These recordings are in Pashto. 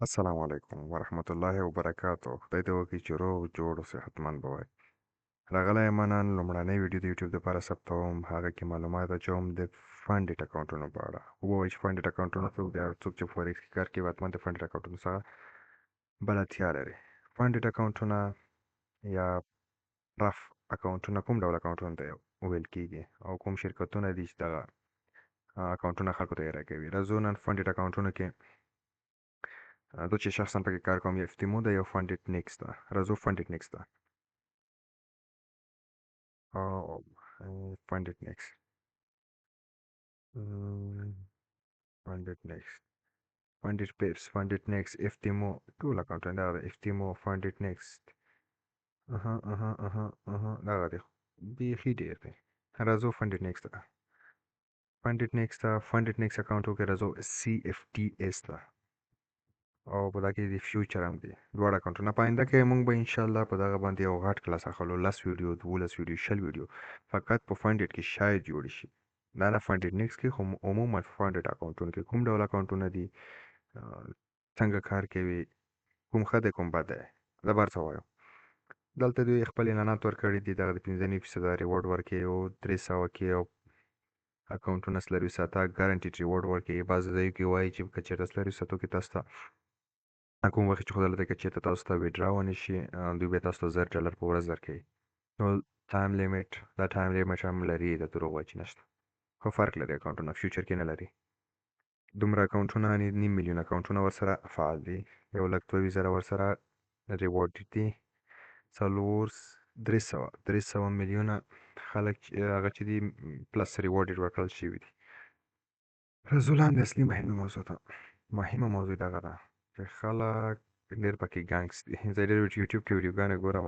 السلام علیکم ورحمت الله وبرکاتو. خدای دې وکړي چې روغ جوړ او صحتمند به وئ. راغلی یم نن لومړنۍ ویډیو د یوټیوب دپاره ثبتوم، هغه کې معلومات اچوم د funded اکاونټونو په اړه. ووایي چې funded اکاونټونه څوک دي او څوک چې فوریکس کې کار کوي حتما د funded اکاونټونو څخه بلدتیا لري. funded اکاونټونه یا prop اکاونټونه کوم ډول اکاونټونه ته ویل کیږي او کوم شرکتونه دي چې دغه اکاونټونه خلکو ته ارائه کوي. راځو نن funded اکاونټونو کې زه چې شخصا پکې کار کوم یو افتیمو ده، یو FundedNext ده. راځو FundedNext ده. او FundedNext، FundedNext، FundedPips، FundedNext، افتیمو، ټول اکاونټونه دغه ده. افتیمو، FundedNext، اها اها اها اها دغه دی، بیخي ډېر دی. راځو FundedNext ده، FundedNext ده، FundedNext اکاونټ وکړئ. راځو CFDs ده او په دا کې د future هم دي، دواړه اکاونټونه. په آینده کې موږ به انشاءالله په دغه باندې یو غټ کلاس اخلو، 10 ویډیو، 12 ویډیو، 20 ویډیو فقط په funded کې شاید جوړ شي. دا نه FundedNext کې، خو عموما funded اکاونټونو کې کوم ډول اکاونټونه دي، څنګه کار کوي، کوم ښه دی کوم بد دی، دا به هر څه وایو. دلته دوی خپل اعلانات ورکړي دي. دغه د 5.5% reward ورکوي او 300 کې او اکاونټونه 4 ساعته guaranteed reward ورکوي. بعضې ځایو کې وایي چې که چېرته 4 ساعتو کې تاسو ته کوم وخت چې ښودلی دی، که چېرته تاسو ته withdraw ونه شي، دوی بیا تاسو ته 1000 ډالر په ورځ درکوي. نو time limit، دا time limit هم لري، دا دروغ وایي چې نشته، خو فرق لري اکاونټونه future کې نه لري. دومره اکاونټونه، نیم میلیون اکاونټونه ورسره فعال دي، 1,22,000 ورسره reward دي، څلور 300 میلیونه خلک هغه چې دي plus reward ورکړل شوي دي. راځو لاندې اصلي مهمه موضوع ته. مهمه موضوع دغه ده چې خلک ډېر پکې ګنګس دي. زه ډېر یوټیوب کې ویډیوګانې ګورم،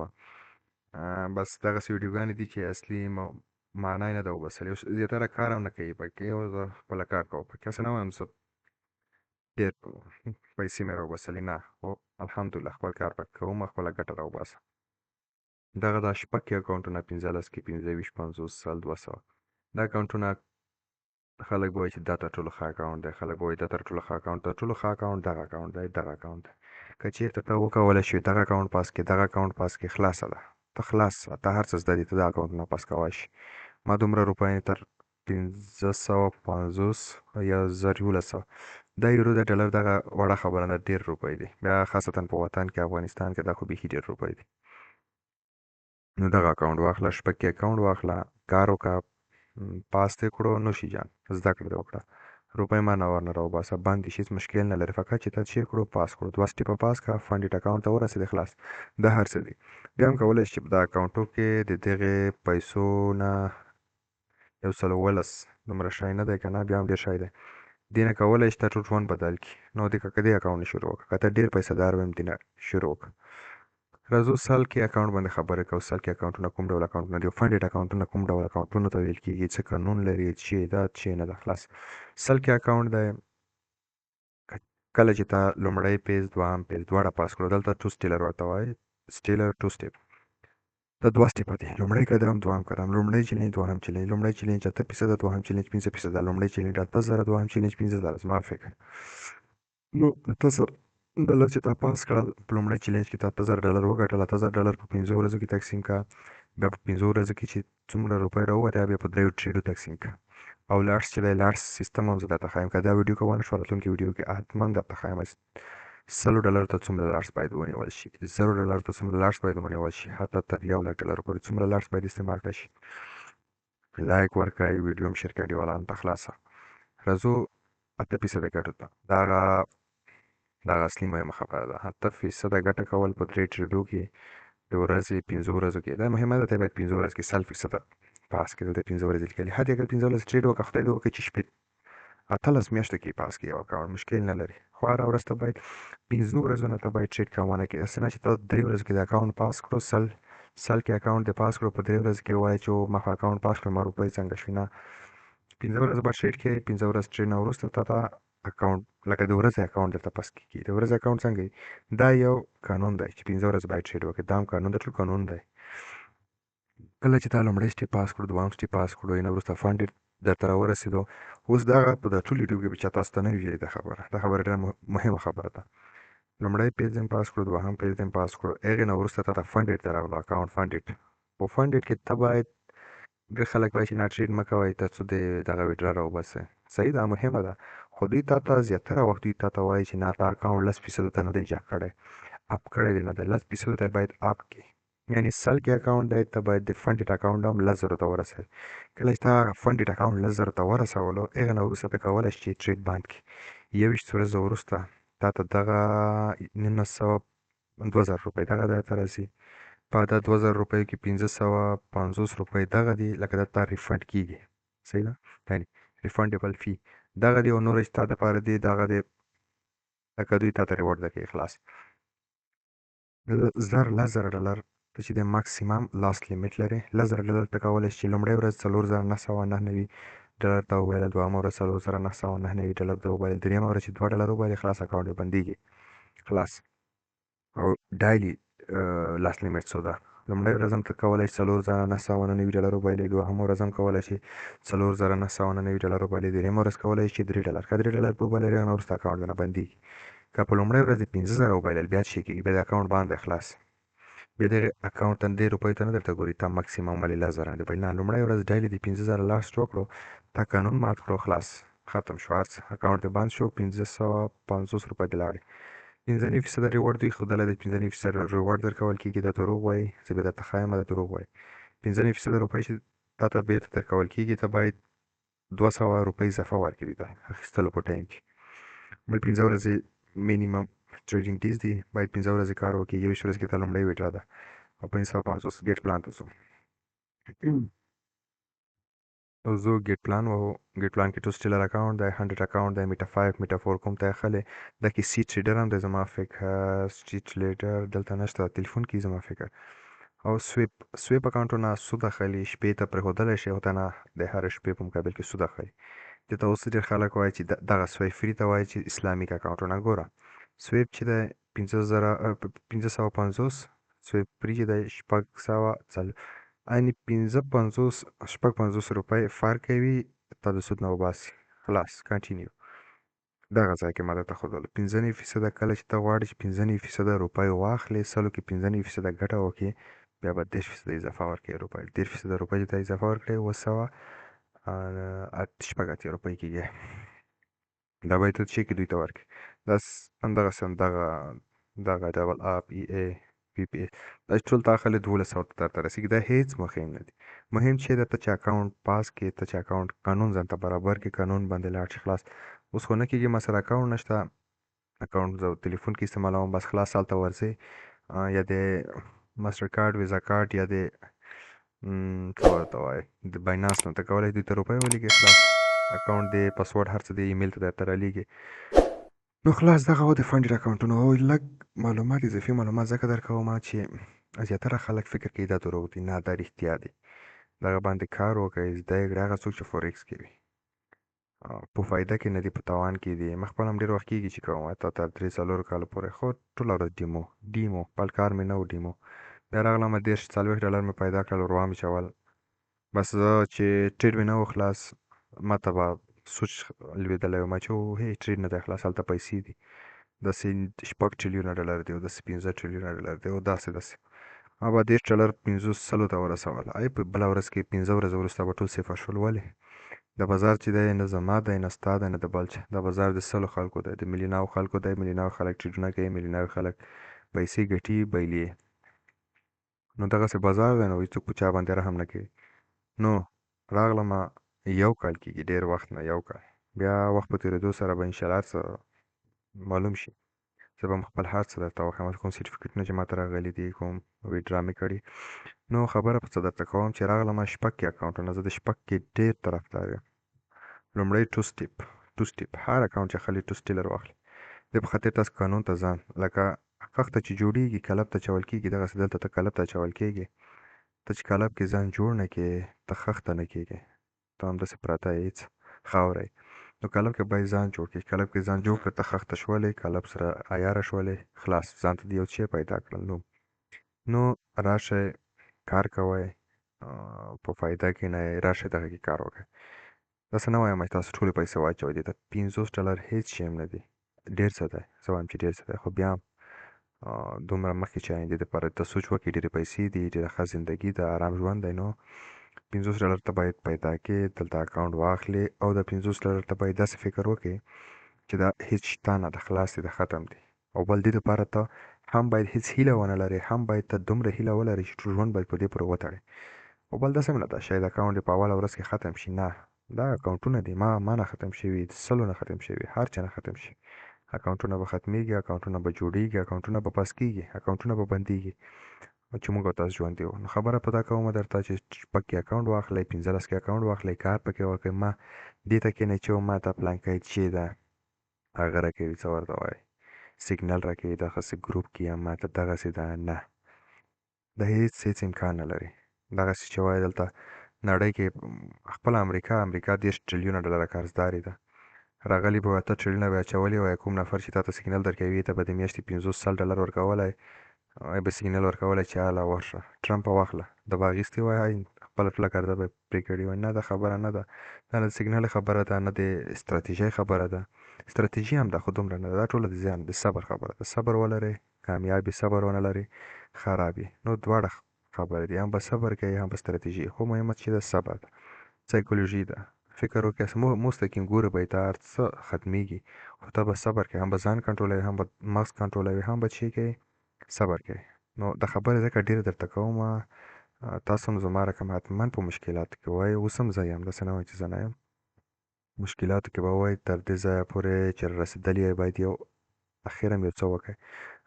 بس دغسې ویډیوګانې دي چې اصلي معنا یې نه ده وبسلې. اوس زیاتره کار هم نه کوي پکې، او زه خپله کار کوم پکې. هسې نه وایم زه ډېر پیسې مې راوبسلې، نه، خو الحمدلله خپل کار پکې کوم، خپله ګټه راوباسم. دغه دا شپږ کې اکاونټونه، 15 کې، 25، 50، 100، 200، دا اکاونټونه خلک به وایي چې دا تر ټولو ښه اکاونټ دی. خلک به وایي دا تر ټولو ښه اکاونټ، تر ټولو ښه اکاونټ دغه اکاونټ دی، دغه اکاونټ دی. که چېرته ته وکولی شې دغه اکاونټ پاس کړې، دغه اکاونټ پاس کړې، خلاصه ده، ته خلاص سه، ته هر څه زده دي، ته دا اکاونټونه پاس کوای شې. ما دومره روپۍ تر 550 یا 1100 دا یورو د ډالر دغه وړه خبره نه، ډېر روپۍ دي. بیا خاصتا په وطن کې افغانستان کې دا خو بیخي ډېر روپۍ دي. نو دغه اکاونټ واخله، شپږ کې اکاونټ واخله، کار وکړه، پاس دې کړو، نوشي جان، زده کړه دې وکړه، روپۍ ما نه ورنه راوباسه، بند شي، هېڅ مشکل نه لري. فقط چې تا چې کړو پاس کړو، دوه سټیپه پاس کړه، funded اکاونټ ته ورسېدې، خلاص، دا هر څه دي. بیا هم کولی شي چې په دا اکاونټو کې د دغې پیسو نه 117 دومره شی نه دی که نه، بیا هم ډېر شی دی. دې نه کولی شي ته ټول ژوند بدل کړي. نو دې که دې اکاونټ نه شروع وکړه، که ته ډېر پیسه دار ویم دې نه شروع وکړه. راځو 100 کې اکاونټ باندې خبرې کوو. 100 کې اکاونټونه کوم ډول اکاونټونه دي، funded اکاونټونه کوم ډول اکاونټونو ته ویل کېږي، څه قانون لري، چې دا چې نه ده. خلاص، 100 کې اکاونټ دی. کله چې تا لومړی phase، دوهم phase دواړه پاس کړو، دلته two steller ورته وایي، steller two step، دا دوه سټیپه دي، لومړی قدم، دوهم قدم، لومړی challenge، دوهم challenge. لومړی challenge 8%، دوهم challenge 5%. لومړی challenge 8000، دوهم challenge 5000. زما فکر نو 8000 ډالر چې تا پاس کړل په لومړی challenge کې، تا 8000 ډالر وګټل. 8000 ډالر په 5 ورځو کې تقسیم کا، بیا په 5 ورځو کې چې څومره روپۍ راووتې، بیا په دریو ټریډو تقسیم کا. او lots چې دی، lots system هم زه درته ښایم. که دا ویډیو که ونه شوه، راتلونکې ویډیو کې حتما درته ښایم 100 ډالر ته څومره lots باید ونیول شي، 1000 ډالر ته څومره lots باید ونیول شي، حتی تر 1 لک ډالر پورې څومره lots باید استعمال کړی شي. لایک ورکړئ، ویډیو هم share کړئ ډیوالانو ته. خلاصه، راځو 8% ګټو ته. دغه اصلي مهمه خبره ده. 8% ګټه کول په درې ټریډو کې د ورځې 5 ورځو کې، دا مهمه ده. ته باید 5 ورځې کې 100% پاس کړې. دلته 5 ورځې لیکلي، حد اقل 5 ورځې trade وکړه. خدای دې وکړي چې شپې 18 میاشتو کې پاس کړي یو اکاونټ، مشکل نه لري. خو هره ورځ ته باید 5 ورځو نه ته باید trade کوونه کې. داسې نه چې ته 3 ورځو کې د اکاونټ پاس کړو، 100 کې اکاونټ دې پاس کړو، په 3 ورځو کې وایي چې ما خو اکاونټ پاس کړو، ما روپۍ څنګه شوې؟ نه، 5 ورځې به trade کوې. 5 ورځې trade نه وروسته تا ته اکاونټ لکه د ورځې اکاونټ درته پاس کیږي. د ورځې اکاونټ څنګه؟ دا یو قانون دی چې 5 ورځې باید trade وکړي. دا هم قانون دی، ټول قانون دی. کله چې تا لومړی step پاس کړو، دوهم step پاس کړو، نه وروسته funded درته راورسېدو. اوس دغه په دا ټول یوټیوب کې به چا تاسو ته نه ویلي دا خبره. دا خبره ډېره مهمه خبره ده. لومړی پیج دې پاس کړو، دوهم پیج دې پاس کړو، هغې نه وروسته تا ته فنډډ ته راغلو، اکاونټ فنډډ. په فنډډ کې ته باید، ډېر خلک وایي چې نه ټریډ مه کوئ تر څو دې دغه ویډرا راوباسې. صحیح ده، مهمه ده، خو دوی تا ته زیاتره وخت دوی تا ته وایي چې نه، تا اکاونټ 10 فیصده ته نه دی جګ کړی، اپ کړی دی نه دی، 10 فیصده ته باید اپ کړي. یعنی 100 کې اکاونټ دی، ته باید د فنډډ اکاونټ هم 10,000 ته ورسوې. کله چې تا فنډډ اکاونټ 10,000 ته ورسولو، هغه نه وروسته ته کولی شې چې ټریډ بند کړي. 21 ورځې وروسته تا ته دغه 1900 2000 روپۍ دغه درته راځي. په دا 2000 روپیو کې 550 روپۍ دغه دي، لکه دا تا ریفنډ کیږي، صحیح ده، یعنی ریفنډیبل فی دغه دی، او نور چې تا دپاره دی دغه دی، لکه دوی تا ته ریوارډ درکوي. خلاص، 10,000 ډالر ته چې د ماکسیمم لاس لیمیټ لري، 10,000 ډالر ته کولی شي چې لومړۍ ورځ 4999 ډالر ته وبایله، دوهمه ورځ 4999 ډالر ته وبایله، درېیمه ورځ چې 2 ډالر وبایلې، خلاص، اکاونټ یې بندیږي، خلاص. او ډایلي لاس لیمیټ څو ده؟ لومړۍ ورځ هم ته کولی شې 4999 ډالر وبایلې، دوهمه ورځ هم کولی شې 4999 ډالر وبایلې، درېیمه ورځ کولی شې 3 ډالر. که 3 ډالر وبایلې، هغه وروسته اکاونټ درنه بندیږي. که په لومړۍ ورځ دې 5000 وبایلل، بیا څه کېږي؟ بیا د اکاونټ باندې خلاص، بیا دغه اکاونټ ته دې روپۍ ته نه درته ګوري. تا ماکسیمم ولې 10,000 نه دی؟ نه، لومړۍ ورځ ډایلي دې 5000 لاس وکړو، تا قانون مات کړو، خلاص، ختم شو هر څه، اکاونټ دې بند شو، 550 روپۍ دې لاړې. 5.5 فیصده ریوارډ دوی ښودلی دی، 5.5 فیصده ریوارډ درکول کېږي. دا دروغ وایي، زه به درته ښایم، دا دروغ وایي. 5.5 فیصده روپۍ چې تا ته بېرته درکول کېږي، ته باید 200 روپۍ اضافه ورکړې دوی ته اخیستلو په ټایم کې. بل 5 ورځې مینیمم ټریډینګ ډیز دي، باید 5 ورځې کار وکړي. 21 ورځې کې ته لومړۍ ویډرا ده او 550. ګیټ پلان ته ځو، او زه ګیټ پلان وو. ګیټ پلان کې ټو سټیلر اکاونټ دی، 100 اکاونټ دی، میټا 5، میټا 4 کوم ته خلې. دا کې سی ټریډر هم دی، زما فکر سی ټریډر دلته نشته، تلیفون کې زما فکر. او سویپ اکاونټونه سود اخلي، شپې ته پرېښودلی شي، او ته نه د هرې شپې په مقابل کې سود اخلي. دې ته اوس ډېر خلک وایي چې دغه سویپ فری ته وایي چې اسلامیک اکاونټونه. ګوره، سویپ چې دی 5000 550، سویپ فری چې دی 600 څل، یعنی 55، 56 روپۍ فرق کوي، تا د سود نه وباسي. خلاص، کنټینیو. دغه ځای کې ما درته ښودل 5.5 فیصده. کله چې ته غواړې چې 5.5 فیصده روپۍ واخلې، سلو کې 5.5 فیصده ګټه وکړې، بیا به 30 فیصده اضافه ورکړې روپۍ. 30 فیصده روپۍ چې ته اضافه ورکړې، 786 روپۍ کېږي. دا باید ته چې کې دوی ته ورکړې. دا همدغسې همدغه دغه ډبل اپ ای ای پی پی دا ټول تا اخلي، 1200 ته درته رسېږي. دا هیڅ مهم نه دي. مهم چې ده ته چې اکاونټ پاس کې، ته چې اکاونټ قانون ځان ته برابر کې، قانون باندې لاړ شي. خلاص، اوس خو نه کېږي، ما سره اکاونټ نشته، اکاونټ زه تلیفون کې استعمالوم بس. خلاص، هلته ورځې یا د ماستر کارت، ویزا کارت، یا د څه ورته وایي، د باینانس نه ته کولی دوی ته روپۍ ولیږي. خلاص، اکاونټ دی، پاسورډ هر څه دی ایمیل ته درته رالیږي. نو خلاص، دغه و د فنډډ اکاونټونو. او لږ معلومات، اضافي معلومات ځکه درکوم چې زیاتره خلک فکر کوي دا دروغ دي. نه، دا رښتیا دي. دغه باندې کار وکړئ، زده یې کړئ. هغه څوک چې فوریکس کوي په فایده کې نه دي، په تاوان کې دي. ما خپل هم ډېر وخت کېږي چې کوم، حتی تر 3-4 کالو پورې خو ټوله ورځ ډیمو ډیمو، بل کار مې نه و، ډیمو. بیا راغلم، 30-40 ډالر مې پیدا کړل، ور وامې چول. بس زه چې ټریډ مې نه و خلاص، ما ته به سوچ لوېدلی وم چې هی، ټریډ نه دی خلاص، هلته پیسې دي، داسې 6 ټریلیونه ډالر دی او داسې 5 ټریلیونه ډالر دی او داسې داسې. ما به 30 ډالر 50 سلو ته ورسول، ای په بله ورځ کې 5 ورځې وروسته به ټول صفر شول. ولې؟ د بازار چې دی نه زما دی، نه ستا دی، نه د بل چا. دا بازار د سلو خلکو دی، د میلیوناو خلکو دی. میلیوناو خلک ټریډونه کوي، میلیوناو خلک پیسې ګټي بایلي. نو دغسې بازار دی، نو هېڅوک په چا باندې رحم نه کوي. نو راغلمه، یو کال کېږي، ډېر وخت نه، یو کال. بیا وخت په تېرېدو سره به انشاءالله هر څه معلوم شي. زه به خپل هر څه درته وښیم، کوم سرټیفیکټونه چې ماته راغلي دي، کوم ویډرا مې کړي. نو خبره په څه درته کوم چې راغلم شپږ کې اکاونټونه. زه د شپږ کې ډېر طرفدار یم. لومړی ټو سټیپ، ټو سټیپ هر اکاونټ چې اخلي ټو سټیلر واخلي. د په خاطر تاسو قانون ته ځان لکه خښته چې جوړیږي کلب ته چول کېږي، دغسې دلته ته کلب ته چول کېږي. ته چې کلب کې ځان جوړ نه کې، ته خښته نه کېږي، ته همداسې پرته یې، هېڅ خاوره یې. نو کلب کې باید ځان جوړ کړي. کلب کې ځان جوړ کړ، ته خښته شولې، کلب سره عیاره شولې، خلاص، ځان ته دې یو شی پیدا کړل. نو راشئ کار کوئ، په فایده کې نه راشئ، دغه کې کار وکړئ. داسې نه وایم چې تاسو ټولې پیسې واچوئ دې ته. 50 ډالر هېڅ شی هم نه دي، ډېر څه دی. زه وایم چې ډېر څه دی، خو بیا هم دومره مخکې چې آیندې دپاره ته سوچ وکړې، ډېرې پیسې دي، ډېره ښه زندګي ده، آرام ژوند دی، نو 50 ډالر ته باید پیدا کړې، دلته اکاونټ واخلې او د 50 ډالر ته باید داسې فکر وکړې چې دا هیڅ شته نه ده، خلاص دي، دا ختم دي. او بل دې دپاره ته هم باید هیڅ هیله ونه لرې، هم باید ته دومره هیله ولرې چې ټول ژوند باید په دې پورې وتړې. او بل داسې هم نه ده شاید اکاونټ دې په اوله ورځ کې ختم شي، نه، دا اکاونټونه دي ما نه ختم شوي، سلو نه ختم شوي، هر چا نه ختم شي. اکاونټونه به ختمیږي، اکاونټونه به جوړیږي، اکاونټونه به پاس کیږي، اکاونټونه به بندیږي چې موږ او تاسو ژوندي یو. نو خبره په دا کومه درته چې شپږ کې اکاونټ واخلئ، 15 کې اکاونټ واخلئ، کار پکې وکړئ. ما دې ته کښېنئ چې ما ته پلانکی چې ده هغه راکوي، څه ورته وایي، سیګنل راکوي، دغسې ګروپ کې یم، ما ته دغسې ده، نه، دا هیڅ امکان نه لري. دغسې چې وایي دلته نړۍ کې خپله امریکا 30 ټریلیونه ډالره قرضداري ده، راغلي به 8 ټریلیونه به یې اچولي وای، کوم نفر چې تا ته سیګنل درکوي ته به د میاشتې 50 سل ډالر ورکولی، به سیګنل ورکولی چې هله ورشه ټرمپ واخله، د به اخیستې وای، خپله ټوله قرضه به یې پرې کړې وای. نه، دا خبره نه ده، دا نه د سیګنل خبره ده، نه د استراتیژۍ خبره ده. استراتیژي هم ده خو دومره نه ده، دا ټوله د ذهن د صبر خبره ده. صبر ولرئ کامیاب یې، صبر ونه لرئ خراب یې. نو دواړه خبرې دي، هم به صبر کوي هم به استراتیژي، خو مهمه چې ده صبر ده، سایکولوژي ده. فکر وکړه مستقیم ګوره به تا هر څه ختمیږي، خو ته به صبر کوې، هم به ځان کنټرولوي، هم به مغز کنټرولوي، هم به چې کوي صبر کوي. نو دا خبره ځکه ډېره درته کوم، تاسو هم زما رقم حتما په مشکلاتو کې وای، اوس هم زه یم، داسې نه وایم چې زه نه یم، مشکلاتو کې به وای، تر دې ځایه پورې چې رسېدلی یې باید یو اخر هم یو څه وکړې.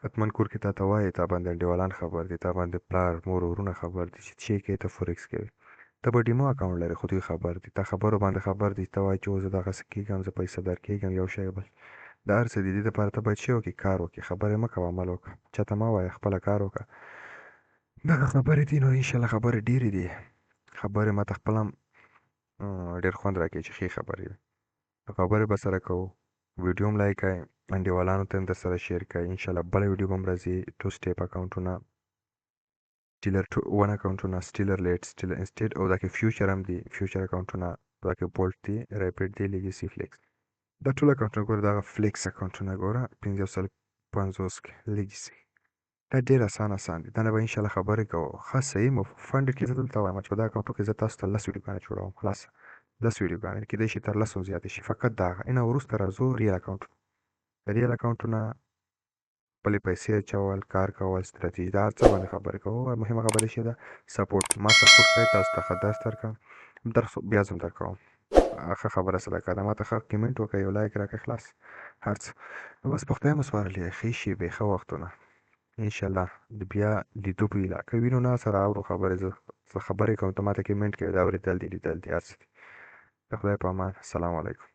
حتما کور کې تا ته وایي، تا باندې انډیوالان خبر دي، تا باندې پلار مور ورونه خبر دي چې چې کوې ته فوریکس کوې، ته به ډیمو اکاونټ لرې خو دوی خبر دي، تا خبرو باندې خبر دي، ته وایې چې زه دغسې کېږم، زه پیسه در کېږم، یو شی بل دا هر څه دي. دې دپاره ته باید څه وکړې؟ کار وکړې، خبرې مه کوه، عمل وکړه، چا ته مه وایه، خپله کار وکړه. دغه خبرې دي. نو انشاءالله خبرې ډېرې دي، خبرې ما ته خپله هم ډېر خوند راکوي چې ښې خبرې وي. خبرې به سره کوو، ویډیو هم لایک کړئ، انډیوالانو ته هم در سره شیر کړئ. انشاءالله بله ویډیو به هم راځي، 2 سټیپ اکاونټونه، سټیلر 1 اکاونټونه، سټیلر لیټ، سټیلر انسټیډ، او دا کې فیوچر هم دي، فیوچر اکاونټونه، دا کې بولټ دي، ریپډ دي، لیګسي فلیکس، دا ټول اکاونټونه ګوره، دغه فلیکس اکاونټونه ګوره 550 کې لیګسي، دا ډېر اسان اسان دي. دا نه به انشاءالله خبرې کوو. ښه صحیح مو فنډ کې زه دلته وایم چې په دا اکاونټو کې زه تاسو ته 10 ویډیوګانې جوړوم، خلاص 10 ویډیوګانې کېدای شي تر 10 هم زیاتې شي، فقط دغه. اینه وروسته راځو ریل اکاونټ، ریل اکاونټونه خپلې پیسې اچول، کار کول، ستراتیژي، دا هر څه باندې خبرې کوو. مهمه خبره چې ده سپورټ، ما سپورټ کړئ، تاسو ته ښه درس درکړم، درس بیا زه هم درکوم، ښه خبره صدقه ده، ما ته ښه کمنټ وکړئ، یو لایک راکړئ، خلاص هر څه. نو بس په خدای مو سپارلې، ښې شېبې، ښه وختونه، انشاءالله د بیا لیدو په هیله. که وینو نه سره اورو خبرې، زه خبرې کوم، ته ما ته کمنټ کوې، دا اورېدل دي، لیدل دي، هر څه دي. د خدای په امان، السلام علیکم.